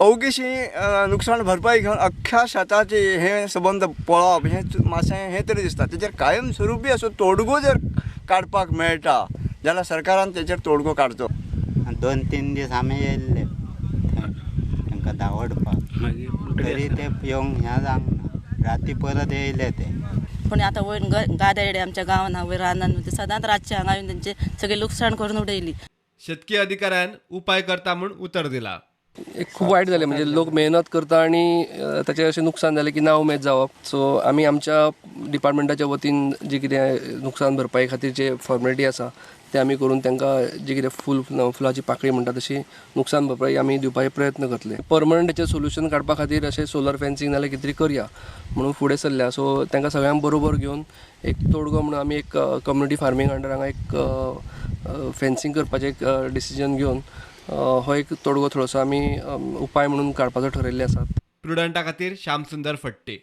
अवघीशी नुकसाण भरपाई घेवन अख्ख्या शेताची हें सबंद पळोवप हें मातशें हें तरी दिसता. तेजेर कायम स्वरुपी असो तोडगो जर काडपाक मेळटा जाल्यार सरकारान तेजेर तोडगो काडचो. 2-3 दीस आमी येयल्ले थंय तांकां धांवडपाक, तरी ते येवंक ह्या जावंक ना. राती परत येयले ते. पूण आतां वयर गादेडे आमच्या गांवान वयर रानान ते सदांच रातचे हांगा येवन तेंचे सगळें लुकसाण करून उडयली. शेतकी अधिकाऱ्यान उपाय करता म्हूण उतर दिला. एक खूब वायट जालें, म्हणजे लोक मेहनत करता आनी ताचें अशें नुकसान जालें की ना उमेद जावप. सो आमी आमच्या डिपार्टमेंटाच्या वतीन जी कितें नुकसान भरपाई खातीर जे फॉर्मेलिटी आसा ते आमी करून तांकां जी कितें फुलाची पाकळी म्हणटा तशी नुकसान भरपाई आमी दिवपाचे प्रयत्न करतले. परमनंट हेचें सोल्युशन काडपा खातीर अशें सोलर फेन्सिंग नाल्यार कितें तरी करया म्हणून फुडें सरल्या. सो तांकां सगळ्यांक बरोबर घेवन एक तोडगो म्हणून आमी एक कम्युनिटी फार्मींग अंडर हांगा एक फेन्सिंग करपाचें एक डिसिजन घेवन हो एक तोडगो थोडोसो आमी उपाय म्हणून काडपाचो ठरयल्ले आसात. प्रुडंटा खातीर श्यामसुंदर फट्टे.